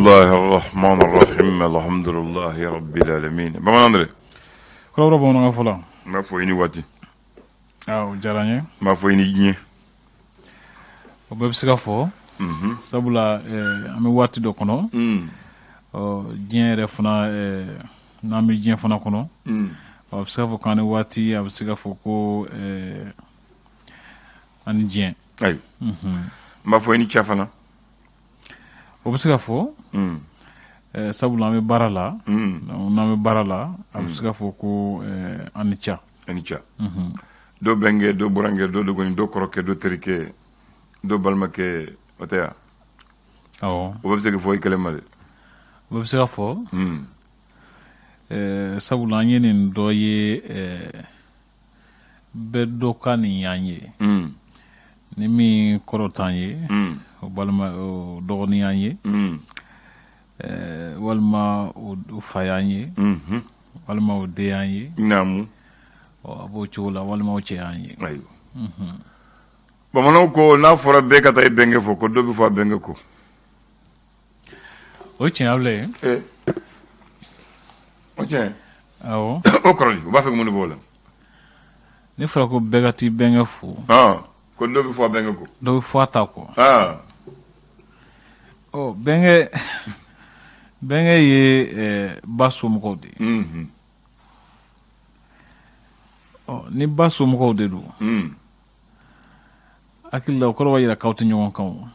Bisimilahi rahman rahim alhamdulilahi rabbil alamin. Bamanan Andre. Kɔrɔbɔrɔ bamanankan fɔlɔ. N b'a fɔ i ni waati. O diyara n ye. N b'a fɔ i ni diɲɛ. O bɛɛ bɛ se ka fɔ. Sabula an bɛ waati dɔ kɔnɔ. Ɔ diɲɛ yɛrɛ fana n'an bɛ diɲɛ fana kɔnɔ. A bɛ se ka fɔ k'an ni waati, a bɛ se ka fɔ ko an ni diɲɛ. Ayiwa. N b'a fɔ i ni ca fana. O bɛ se ka fɔ. Sabula an bɛ baara la. N'an bɛ baara la, a bɛ se ka fɔ ko an ni ca. I ni ca. Dɔ bɛnkɛ, dɔ burankɛ, dɔ dɔgɔnin, dɔ kɔrɔkɛ, dɔ terikɛ, dɔ balimakɛ, o tɛ yan? Awɔ. O bɛɛ bɛ se ka fɔ i kelen ma dɛ. O bɛɛ bɛ se ka fɔ. Sabula an ye nin dɔ ye, bɛɛ dɔ ka nin y'an ye. Ni min kɔrɔ t'an ye, o balima, o dɔgɔnin y'an ye. Walima o fa y'an ye. Walima o den y'an ye. Naamu. A b'o cogo la, walima o cɛ y'an ye. Ayiwa. Bamananw ko n'a fɔra bɛɛ ka taa i bɛnkɛ fo, ko dɔ bɛ fɔ a bɛnkɛ kɔ. O tiɲɛ Abulaye. O tiɲɛ. Awɔ. O kɔrɔ di, u b'a fɛ ka mun de fɔ o la? Ne fɔra ko bɛɛ ka t'i bɛnkɛ fo. Ko dɔ bɛ fɔ a bɛnkɛ kɔ. Dɔ bɛ fɔ a ta kɔ. Ɔ bɛnkɛ ye ba somɔgɔw de ye. Ɔ ni ba somɔgɔw de don. Hakili la o kɔrɔ b'a jira k'aw tɛ ɲɔgɔn kan o.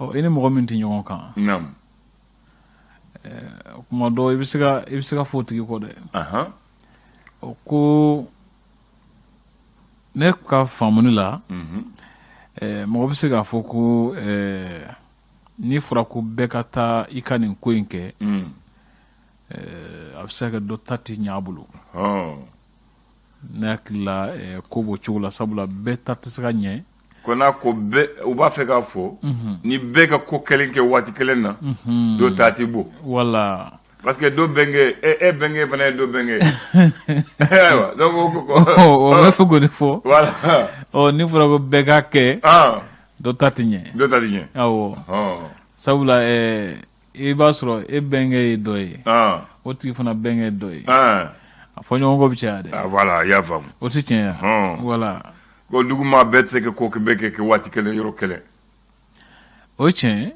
Ɔ i ni mɔgɔ min tɛ ɲɔgɔn kan. Naamu. Kuma dɔ i bɛ se ka fɔ o tigi kɔ dɛ. O ko ne ka faamuni la, mɔgɔ bɛ se k'a fɔ ko n'i fɔra ko bɛɛ ka taa i ka nin ko in kɛ, a bɛ se ka kɛ dɔ ta tɛ ɲɛ a bolo. Ne hakili la ko b'o cogo la, sabula bɛɛ ta tɛ se ka ɲɛ. Ko n'a ko bɛɛ, u b'a fɛ k'a fɔ ni bɛɛ ka ko kelen kɛ waati kelen na, dɔ ta tɛ bɔ. Wala. Parce que dɔ bɛnkɛ, e bɛnkɛ fana ye dɔ bɛnkɛ. Ayiwa, donc o ko. O bɛ fɛ k'o de fɔ. Voilà. Ɔ ni fɔra ko bɛɛ k'a kɛ, dɔ ta tɛ ɲɛ. Dɔ ta tɛ ɲɛ. Awɔ. Sabula i b'a sɔrɔ e bɛnkɛ ye dɔ ye. O tigi fana bɛnkɛ ye dɔ ye. A fɔ ɲɔgɔn kɔ bɛ caya dɛ. Ah, voilà, i y'a faamu. O tɛ tiɲɛ ye. Voilà. Ko duguma bɛɛ tɛ se ka ko bɛɛ kɛ waati kelen, yɔrɔ kelen. O ye tiɲɛ ye.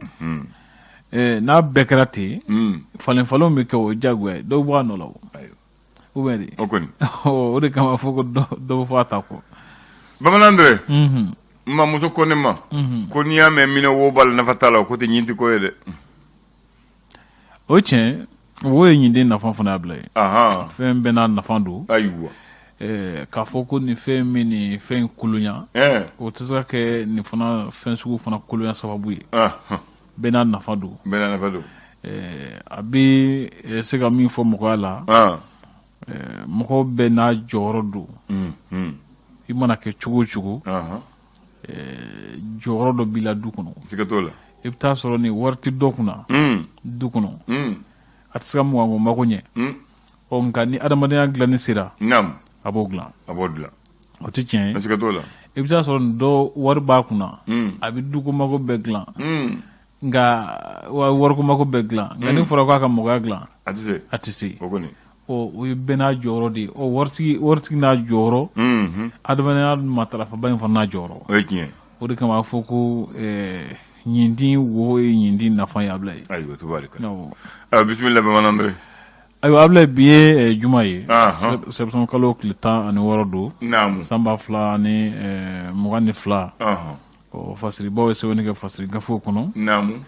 N'a bɛɛ kɛra ten, falen falenw bɛ kɛ, o ye diyagoya ye, dɔw bɔ a nɔ la o. Ou bien de. O kɔni. O de kama fɔ ko dɔ bɛ fɔ a ta kɔ. Bamanan Andre. N mamuso ko ne ma. Ko n'i y'a mɛn minɛ wo b'a la nafa t'a la, ko tɛ ɲin tɛ ko ye dɛ. O ye tiɲɛ, wo ye ɲinden nafa fana y'a bila ye. Fɛn bɛɛ n'a nafa don. Ayiwa. K'a fɔ ko nin fɛn min nin fɛn kolonya, o tɛ se ka kɛ nin fana fɛn sugu fana kolonya sababu ye. Bɛɛ n'a nafa don. Bɛɛ n'a nafa don. A bɛ se ka min fɔ mɔgɔya la, mɔgɔ bɛɛ n'a jɔyɔrɔ don. I mana kɛ cogo o cogo, jɔyɔrɔ dɔ b'i la du kɔnɔ. Siga t'o la. I bɛ taa sɔrɔ nin wari tɛ dɔ kunna du kɔnɔ, a tɛ se ka mugan ko mako ɲɛ. Ɔ nka ni adamadenya dilanni sera, a b'o dilan. A b'o dilan. O tɛ tiɲɛ ye. Siga t'o la. I bɛ taa sɔrɔ nin dɔ wari b'a kunna, a bɛ duko mako bɛɛ dilan, nka wariko mako bɛɛ dilan, nka ni fɔra k'a ka mɔgɔya dilan, a tɛ se. A tɛ se. O kɔni. Ɔ o ye bɛɛ n'a jɔyɔrɔ de ye. Ɔ waritigi n'a jɔyɔrɔ, adamadenya matarafaba in fana n'a jɔyɔrɔ. O ye tiɲɛ. O de kama a fɔ ko ɲindi wo ye ɲindi nafa ye, Abulaye. Ayiwa, tubarika. Awɔ. Bisimila Bamanan Andre. Ayiwa Abulaye, bi ye juma ye, septembre kalo tile 16 don. Naamu. San 2022. Ɔ fasiribaw ye sɛbɛnni kɛ fasiri gafew kɔnɔ. Naamu.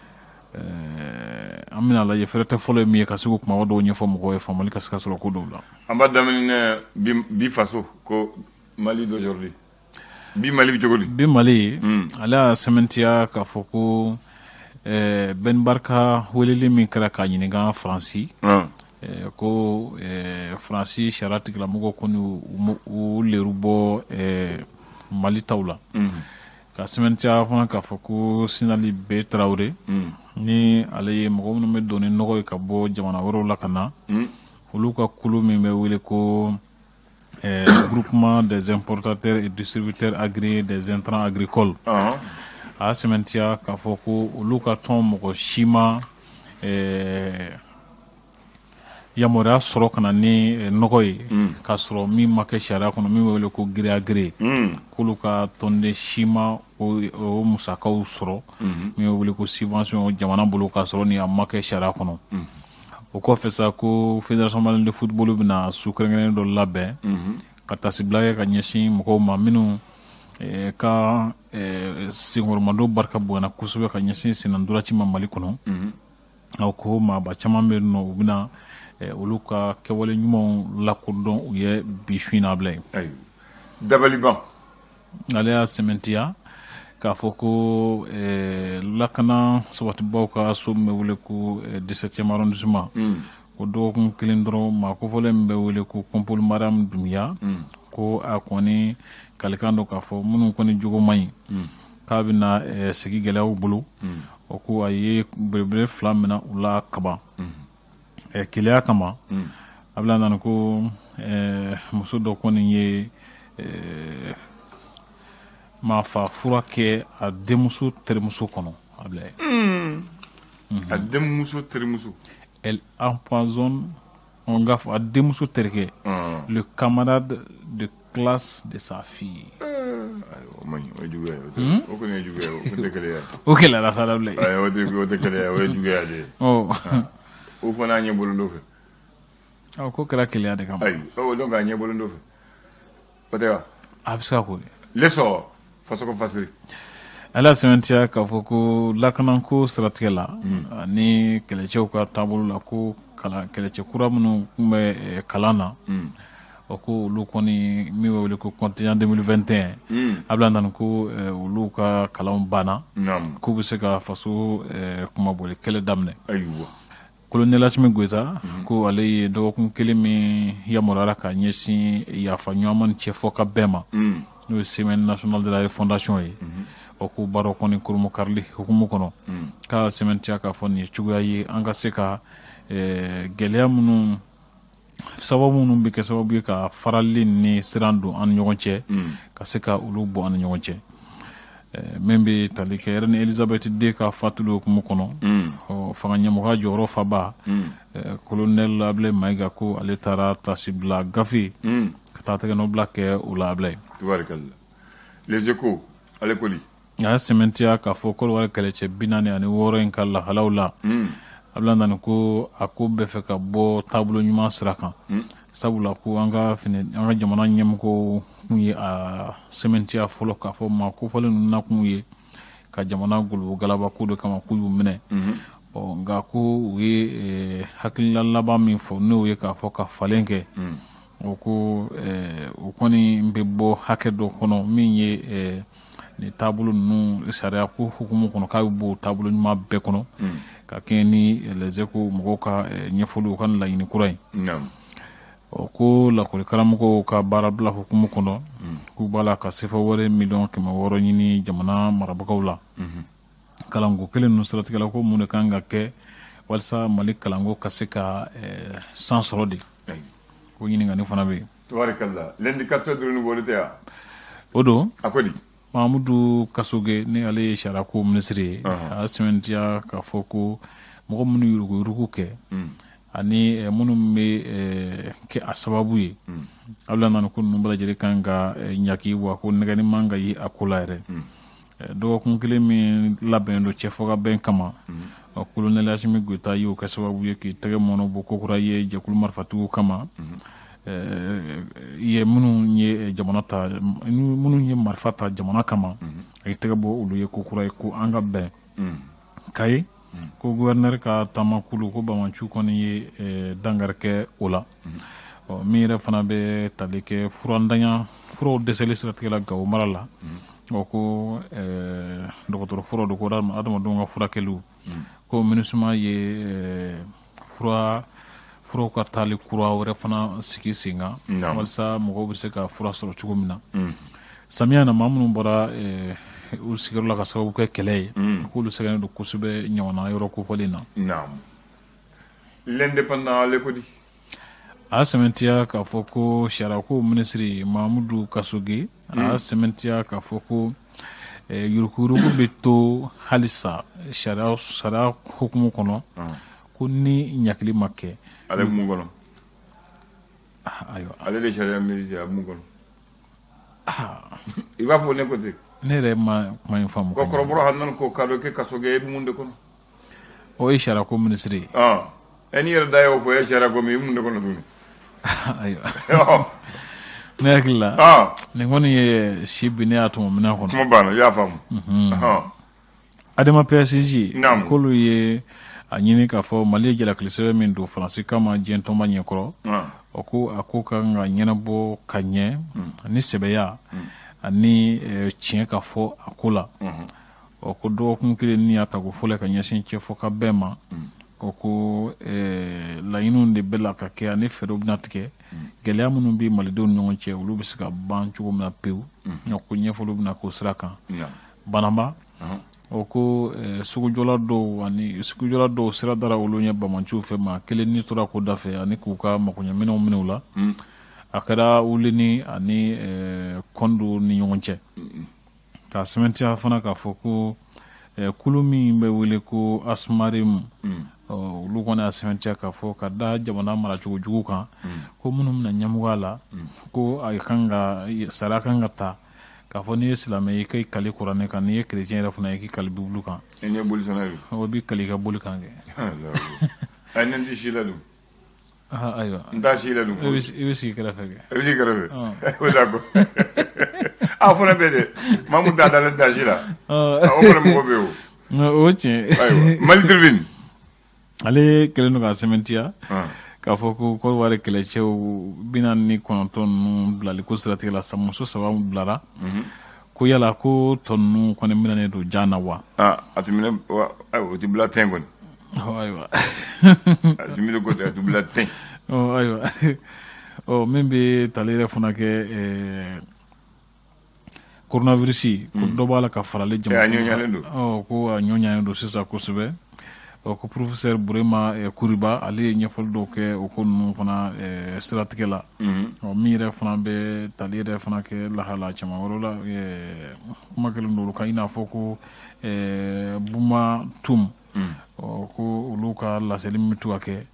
An bɛna lajɛ fɛrɛtɛ fɔlɔ ye min ye ka se k'o kumaba dɔw ɲɛfɔ mɔgɔw ye, faamuyali ka se ka sɔrɔ ko dɔw la. An b'a daminɛ bi faso ko Mali d'aujourd'hui. Bi Mali bɛ cogo di? Bi Mali, ale y'a sɛmɛntiya k'a fɔ ko Ben Barka weleli min kɛra k'a ɲininka Faransi, ko Faransi sariya tigilamɔgɔw ko ni u leru bɔ Mali taw la. Ka sɛmɛntiya fana k'a fɔ ko Sinali B Tarawele, ni ale ye mɔgɔ minnu bɛ don ni nɔgɔ ye ka bɔ jamana wɛrɛw la ka na, olu ka kulu min bɛ wele ko Groupement des importateurs et distributeurs agréés des intrants agricoles, a y'a sɛmɛntiya k'a fɔ ko olu ka tɔn mɔgɔ si ma Yamaruya sɔrɔ ka na ni nɔgɔ ye k'a sɔrɔ min ma kɛ sariya kɔnɔ, min bɛ wele ko gré à gré, k'olu ka tɔnden si ma o musakaw sɔrɔ, min bɛ wele ko subvention jamana bolo, k'a sɔrɔ ni a ma kɛ sariya kɔnɔ. O kɔfɛ sa, ko Fédération malienne de football bɛna su kɛrɛnkɛrɛnnen dɔ labɛn ka tasibila kɛ ka ɲɛsin mɔgɔw ma minnu ka senkɔrɔmadon barika bonyana kosɛbɛ ka ɲɛsin sennantolaci ma Mali kɔnɔ. Aw ko maaba caman bɛ yen nɔ, u bɛna olu ka kɛwale ɲumanw lakodɔn u ye bi su in na bila yen. Dabaliban. Ale y'a sɛmɛntiya k'a fɔ ko lakana sabatibaw ka so min bɛ wele ko 17e arrondissement, ko dɔgɔkun kelen dɔrɔn, maa kofɔlen min bɛ wele ko Kɔnpoli Mariam Dunbiya, ko a kɔni kalikan don k'a fɔ minnu kɔni jogo man ɲi, k'a bɛna sigi gɛlɛyaw bolo. O ko a ye belebele 2 minɛ u la kaban keleya kama. A bɛna nana ko muso dɔ kɔni ye maafa fura kɛ a denmuso terimuso kɔnɔ a bila. A denmuso terimuso. Elle empoisonne, on gaffe, a denmuso terikɛ, le camarade de classe de sa fille. O man ɲi, o ye juguya ye. O kɔni ye juguya ye, o tɛ keleya ye. O kɛlɛla sa bila. Ayi, o tɛ keleya, o ye juguya de ye. O fana ɲɛ bolo dɔ fɛ. Ɔ, ko kɛra keleya de kama. Ayi, o donc a ɲɛ bolo dɔ fɛ, o tɛ wa? A bɛ se ka k'o ye. L'essor fasoko fasiri. Ala sɛmɛntiya k'a fɔ ko lakanako siratigɛ la ani kɛlɛcɛw ka taabolo la, ko kɛlɛcɛ kura minnu tun bɛ kalan na, o ko olu kɔni min bɛ wele ko contingent 2021, a bɛna nana ko olu ka kalanw banna, k'u bɛ se ka faso kunmabɔli kɛlɛ daminɛ. Ayiwa. Colonel Assimi Goïta ko ale ye dɔgɔkun kelen min yamaruyara ka ɲɛsin yafa ɲɔgɔnma ni cɛfɔ ka bɛn ma, n'o ye Semaine nationale de la refondation ye, o ko baaraw kɔni kurunbonkarili hukumu kɔnɔ, k'a sɛmɛntiya k'a fɔ nin ye cogoya ye an ka se ka gɛlɛya minnu sababu minnu bɛ kɛ sababu ye ka farali ni siran don an ni ɲɔgɔn cɛ, ka se ka olu bɔ an ni ɲɔgɔn cɛ. Min bɛ tali kɛ reine Elizabeth II ka fatuli hukumu kɔnɔ, fanga ɲɛmɔgɔya jɔyɔrɔ faba colonel Ablaye Mayiga, ko ale taara tasibila gafe ka taa tɛgɛnɔbila kɛ o la Ablaye. Tubarikalla. Les Échos, ale ko di? A y'a sɛmɛntiya k'a fɔ Kɔdiwari kɛlɛcɛ 46 in ka lahalaw la, a bɛna nani ko a ko bɛɛ fɛ ka bɔ taabolo ɲuman sira kan, sabula ko an ka fini an ka jamana ɲɛmɔgɔw kun ye a sɛmɛntiya fɔlɔ k'a fɔ maa kofɔlen ninnu nakun ye ka jamana golobo galaba ko de kama k'u y'u minɛ. Ɔ nka ko u ye hakilila laban min fɔ, n'o ye k'a fɔ ka falen kɛ, o ko o kɔni bɛ bɔ hakɛ dɔ kɔnɔ min ye ni taabolo ninnu sariya ko hukumu kɔnɔ, k'a bɛ bɔ o taabolo ɲuman bɛɛ kɔnɔ ka kɛɲɛ ni Les Échos mɔgɔw ka ɲɛfɔliw ka laɲini kura ye. Ɔ ko lakɔli karamɔgɔw ka baarabila hukumu kɔnɔ, k'u b'a la ka sefa wari 600 miliyɔn ɲini jamana marabagaw la kalanko kelen ninnu siratigɛ la, ko mun de kan ka kɛ walasa Mali kalanko ka se ka san sɔrɔ de, o ɲininkali fana bɛ yen. Tubarikalla. L'indicateur de renouveau tɛ wa? O don. A ko di? Mahamudu Kasoge, ni ale ye sariyako minisiri ye, a y'a sɛmɛntiya k'a fɔ ko mɔgɔ minnu yuruguyurugu kɛ ani minnu bɛ kɛ a sababu ye, a bɛna nani ko ninnu bɛɛ lajɛlen kan ka ɲaki, wa ko nɛgɛni man ka ye a ko la yɛrɛ. Dɔgɔkun kelen min labɛnnen don cɛfɔ ka bɛn kama, colonel Assimi Goïta y'o kɛ sababu ye k'i tɛgɛ mɔnɔ bɔ kokura ye jɛkulu marifatigiw kama ye minnu ye jamana ta, minnu ye marifa ta jamana kama, a y'i tɛgɛ bɔ olu ye kokura ye ko an ka bɛn. Kayi, ko gouverneur ka taamakulu, ko Banbaciw kɔni ye dankari kɛ o la. Ɔ min yɛrɛ fana bɛ tali kɛ furantanya furaw dɛsɛli siratigɛ la Gawo mara la, o ko dɔgɔtɔrɔ furaw don, ko adamadenw ka furakɛliw, ko MINUSMA ye furaw ka taali kura wɛrɛ fana sigi sen kan walasa mɔgɔw bɛ se ka fura sɔrɔ cogo min na samiya na. Maa minnu bɔra u sigiyɔrɔ la ka sababu kɛ kɛlɛ ye, k'olu sɛgɛnnen don kosɛbɛ ɲamana yɔrɔ kofɔlen na. Naam. L'Indépendant, ale ko di? A y'a sɛmɛntiya k'a fɔ ko sariyako minisiri Mahamudu Kasoge a y'a sɛmɛntiya k'a fɔ ko yuruguyurugu bɛ to halisa sariya hukumu kɔnɔ. Ko ni ɲakili ma kɛ. Ale bɛ mun kɔnɔ? Ayiwa. Ale de sariya minisiri, a bɛ mun kɔnɔ? I b'a fɔ ne ko ten. Ne yɛrɛ ma kuma in faamu. Ko kɔrɔbɔrɔ hali nana ko kadɔ kɛ kaso kɛ, e bɛ mun de kɔnɔ? O ye sariya ko minisiri ye. Ɛ, n'i yɛrɛ da y'o fɔ, e sariya ko min, i bɛ mun de kɔnɔ tuguni? Ayiwa. Ne hakili la nin kɔni ye si bin ne y'a tɔmɔ minɛn kɔnɔ. Kuma banna, i y'a faamu. Adema PSG k'olu ye a ɲini k'a fɔ Mali ye jalakili sɛbɛn min don Faransi kama diɲɛ tɔnba ɲɛkɔrɔ, o ko a ko ka kan ka ɲɛnabɔ ka ɲɛ ni sɛbɛya ani tiɲɛ ka fɔ a ko la. O ko dɔgɔkun kelen ni y'a ta ko fɔlɔ ka ɲɛsin cɛfɔ ka bɛn ma, o ko laɲiniw de bɛ la ka kɛ ani fɛɛrɛw bɛna tigɛ, gɛlɛya minnu bɛ malidenw ni ɲɔgɔn cɛ, olu bɛ se ka ban cogo min na pewu. Ko ɲɛfɔliw bɛna k'o sira kan. Banamba, o ko sugujɔla dɔw ani sugujɔla dɔw sira dara olu ɲɛ bamanciw fɛ, maa kelen ni tora ko da fɛ ani k'u ka makoɲɛminɛnw minɛ u la. A kɛra Wuleni ani Kɔndo ni ɲɔgɔn cɛ. K'a sɛmɛntiya fana k'a fɔ ko kulu min bɛ wele ko Asmarim, olu kɔni y'a sɛmɛntiya k'a fɔ ka da jamana maracogo jugu kan, ko minnu bɛna ɲɛmɔgɔya la, ko a kan ka sariya kan ka ta k'a fɔ n'i ye silamɛ ye, i k'i kali kuranɛ kan, n'i ye chrétien yɛrɛ fana ye, i k'i kali Bibulu kan. E ɲɛ boli sɔnna ye. O b'i kali i ka boli kan kɛ. Ayi, ne tɛ si la dun. Ayiwa. N t'a si la dun. I bɛ sigi kɛrɛfɛ kɛ. I bɛ sigi kɛrɛfɛ. O d'accord. A fana bɛ dɛ. Maa mun t'a dalen t'a si la. O fana mɔgɔ bɛ yen o. O tiɲɛ. Ayiwa, Mali Tribune. Ale kɛlen don k'a sɛmɛntiya k'a fɔ ko Côte d'Ivoire kɛlɛcɛw 49 ninnu bilali ko siratigɛ la, muso saba bilara, ko yala ko tɔ ninnu kɔni minɛnen don jan na wa? A tɛ minɛ, ayiwa, o tɛ bila ten kɔni. Ayiwa. A tɛ minɛ ko a tɛ bila ten. Ayiwa. Ɔ, min bɛ tali yɛrɛ fana kɛ coronavirus, ko dɔ b'a la ka faralen jama. A ɲɔɲalen don. Ɔ, ko a ɲɔɲalen don sisan kosɛbɛ. Ɔ, ko professeur Burema Kuriba, ale ye ɲɛfɔli dɔw kɛ o ko ninnu fana siratigɛ la. Ɔ, min yɛrɛ fana bɛ tali yɛrɛ fana kɛ lahala caman wɛrɛ la, kuma kɛlen don olu kan, i n'a fɔ ko Buma Tum. Ɔ, ko olu ka laseli min bɛ to ka kɛ,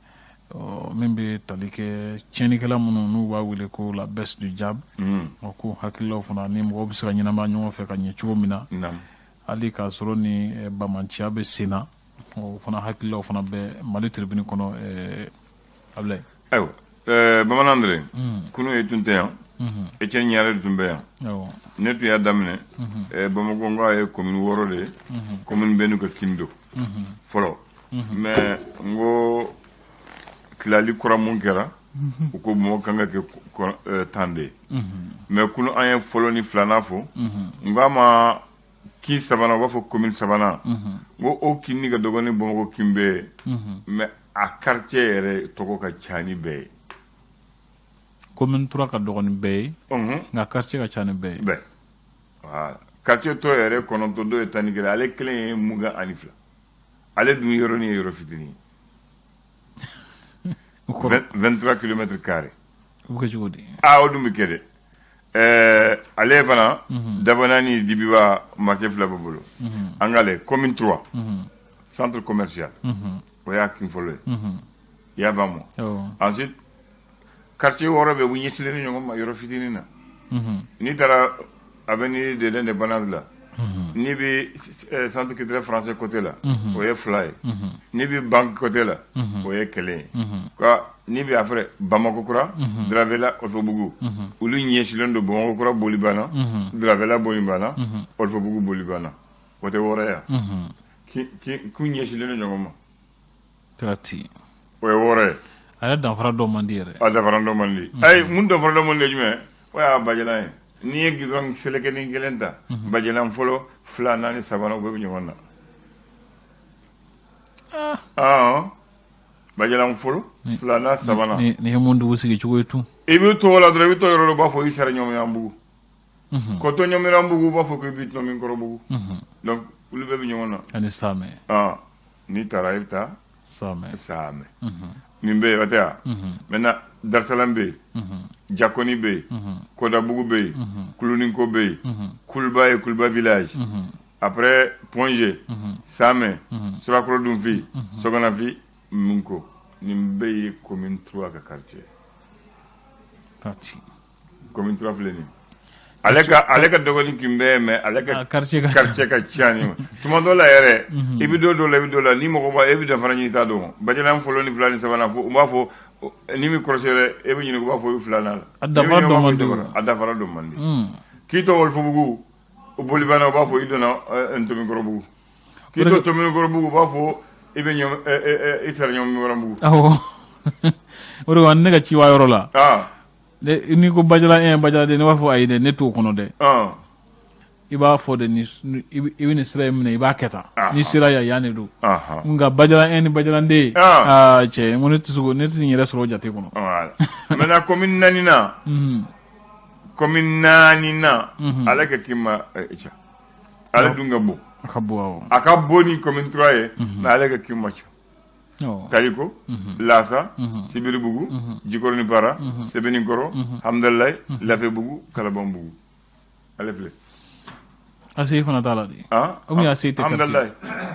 min bɛ tali kɛ tiɲɛnikɛla minnu n'u b'a wele ko la baisse du diable. Ɔ, ko hakililaw fana ni mɔgɔw bɛ se ka ɲɛnamaya ɲɔgɔn fɛ ka ɲɛ cogo min na, hali k'a sɔrɔ ni bamanciya bɛ sen na, o fana hakililaw fana bɛ Mali Tribune kɔnɔ. Abulayi. Ayiwa, Bamanan Andre, kunu e tun tɛ yan, Etienne Ɲare tun bɛ yan. Ne tun y'a daminɛ Bamakɔ, n k'a ye commune 6 de ye, commune bɛɛ n'u ka kin don fɔlɔ, mais n ko tilali kura mun kɛra, u ko mɔgɔ kan ka kɛ 10 de ye, mais kunu an ye fɔlɔ ni filanan fɔ. N k'a ma kin sabanan, u b'a fɔ commune sabanan, n ko o kin ni ka dɔgɔ ni Bamakɔ kin bɛɛ ye, mais a quartier yɛrɛ tɔgɔ ka ca ni bɛɛ ye. Commune 3 ka dɔgɔ ni bɛɛ ye, nka quartier ka ca ni bɛɛ ye. Bɛɛ, voilà, quartier tɔ yɛrɛ 9, dɔw ye 11, ale kelen ye 22, ale dun yɔrɔ ni ye yɔrɔ fitinin ye. 23 kilomètres carrés. O bɛ kɛ cogo di? Ah, o dun bɛ kɛ dɛ. Ale fana Dabana ni Dibiba marché fila bɛ bolo. An k'ale commune 3, centre commercial, o y'a kin fɔlɔ ye. I y'a faamu? Ensuite, quartier 6 bɛ, u ɲɛsinnen ni ɲɔgɔn ma yɔrɔ fitinin na. N'i taara avenue de l'Indépendance la, n'i bɛ centre culturel français côté la, o ye 2 ye. N'i bɛ banque côté la, o ye 1 ye. Ka n'i bɛ après Bamako kura, Dravela, Ɔlfɔbugu, olu ɲɛsinnen don Bamako kura boli banna, Dravela boli banna, Ɔlfɔbugu boli banna, o tɛ 6 ye k'u ɲɛsinnen don ɲɔgɔn ma. Tati. O ye 6 ye. A yɛrɛ danfara dɔ man di yɛrɛ. A danfara dɔ man di. Ayi, mun danfara dɔ man di ye jumɛn? O y'a bajalan ye. N'i ye goudron seleke kelen ta, bajalan fɔlɔ, filanan ni sabanan, u bɛɛ bɛ ɲɔgɔn na. Bajalan fɔlɔ, filanan, sabanan. Nin ye mun dugu sigi cogo ye tun? I bɛ to o la dɔrɔn, i bɛ to yɔrɔ dɔ, u b'a fɔ i sera Ɲɔmɔnyanbugu. Kɔtɔ Ɲɔmɔnyanbugu, u b'a fɔ k'i bɛ Tɔminkɔrɔbugu. Donc olu bɛɛ bɛ ɲɔgɔn na. Ani Samɛ. N'i taara, i bɛ taa Samɛ. Samɛ. Nin bɛ yen, o tɛ wa? Maintenant, Darsalam bɛ yen, Jakoni bɛ yen, Kɔdabugu bɛ yen, Kuluninko bɛ yen, Kuluba ye Kuluba village. Après Point G, Samɛ, Surakɔrɔ Dunfi, Sɔgɔnafi. Min ko nin bɛɛ ye commune 3 ka quartier. Kati. Commune 3 filɛ nin ale ka dɔgɔnin kin bɛɛ, mais ale ka quartier ka quartier ka ca ni tuma dɔ la yɛrɛ. I bɛ dɔ dɔ la, i bɛ dɔ la, ni mɔgɔ b'a e bɛ danfara ɲini, t'a dɔn. Bajalan fɔlɔ ni fila ni sabanan fo u b'a fɔ ni min kɔlɔsi yɛrɛ, e bɛ ɲininka, u b'a fɔ i bɛ filanan la. A danfara dɔn man di. A danfara dɔn man di. K'i to Wɔlɔfɔbugu Bolibana, u b'a fɔ i donna Ntomikɔrɔbugu. K'i to Tomikɔrɔbugu, u b'a fɔ i bɛ i sera Ɲɔmɔrɔbugu. Awɔ, o de ne ka ciwa yɔrɔ la, n'i ko Bajala 1, Bajala 2, ne b'a fɔ ayi dɛ, ne t'o kɔnɔ dɛ. I b'a fɔ de, ni i bɛ nin sira in minɛ, i b'a kɛ tan, n'i sera yan, yan de don. Nka Bajala 1 ni Bajala 2, aa cɛ, n ko ne tɛ se, ne tɛ n yɛrɛ sɔrɔ o jate kɔnɔ. Maintenant, commune naaninan, commune naaninan, ale ka kin ma ca, ale dun ka bon. A ka bon, awɔ. A ka bon ni commune 3 ye, mais ale ka kin ma ca. Taliko, Lasa, Sibiribugu, Jikɔrɔni Para, Sebeninkɔrɔ, Hamdalayi, Lafebugu, Kalabanbugu, ale filɛ. ACI fana t'a la de. Ah. Ou bien ACI tɛ quartier. Hamdalayi.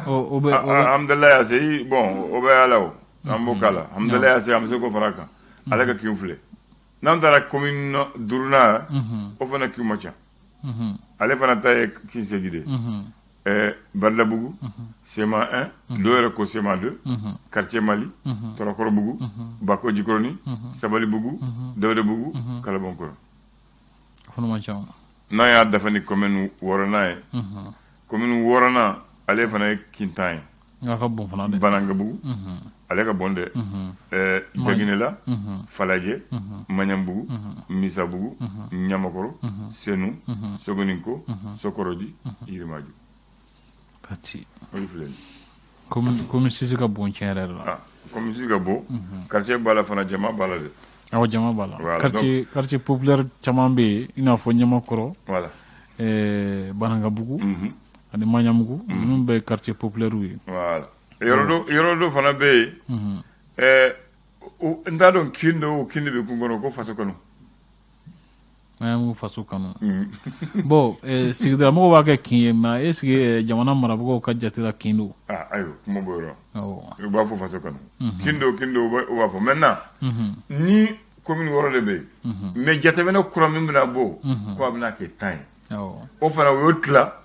O bɛ. Hamdalayi ACI, bon, o bɛ ala o. An b'o k'a la. Hamdalayi ACI, an bɛ se k'o fara a kan. Ale ka kin filɛ. N'an taara commune duurunan, o fana kin ma ca. Ale fana ta ye kin 8 de ye. Badabugu, CMA 1, dɔw yɛrɛ ko CMA 2, quartier Mali, Tɔrɔkɔrɔbugu, Bako Jikɔrɔni, Sabalibugu, Dawudabugu, Kalabankɔrɔ. O fana man ca. N'an y'a dafa ni commune wɔɔrɔnan ye, commune wɔɔrɔnan, ale fana ye kin 10 ye. Nka a ka bon fana dɛ. Banankabugu, ale ka bon dɛ. Jaginela, Falajɛ, Maɲanbugu, Misabugu, Ɲamakɔrɔ, Senu, Sogoninko, Sokɔrɔji, Yirimajɔ. Kati. O de filɛ nin. Commune 6 ka bon tiɲɛ yɛrɛ la. Ah, commune 6 ka bon. Quartier b'a la fana, jama b'a la dɛ. Awɔ, jama b'a la. Voilà. Quartier populaire caman bɛ yen, i n'a fɔ Ɲamakɔrɔ, Banankabugu ani Maɲanbugu, ninnu bɛɛ ye quartier populaire ye. Voilà. Yɔrɔ dɔ fana bɛ yen. N t'a dɔn kin dɔ, o kin de bɛ kun kɔnɔ ko faso kanu. Maɲanbugu faso kanu. Bon, sigidalamɔgɔw b'a kɛ kin ye, mais est ce que jamana marabagaw ka jate la kin don? Ah, ayiwa, kuma b'o yɔrɔ. U b'a fɔ faso kanu. Kin dɔ, kin dɔ, u b'a fɔ. Maintenant, ni commune wɔɔrɔ de bɛ yen. Mais jateminɛ kura min bɛna bɔ, ko a bɛna kɛ 10 ye. O fana u y'o tila,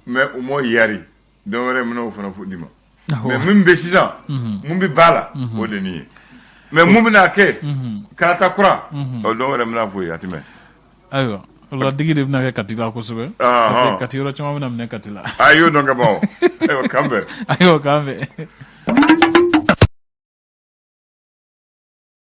mais u m'o yari. Dɔw wɛrɛ bɛna o fana fɔ d'i ma. Mais min bɛ sisan, mun bɛ ba la, o de nin ye. Mais mun bɛna kɛ kalata kura, o dɔw wɛrɛ bɛna fɔ ye, a tɛ mɛn. Ayiwa, o la digi de bɛna kɛ Kati la kosɛbɛ. Parce que Kati yɔrɔ caman bɛna minɛ Kati la. A y'o dɔn ka ban o. Ayiwa, k'an bɛn. Ayiwa, k'an bɛn.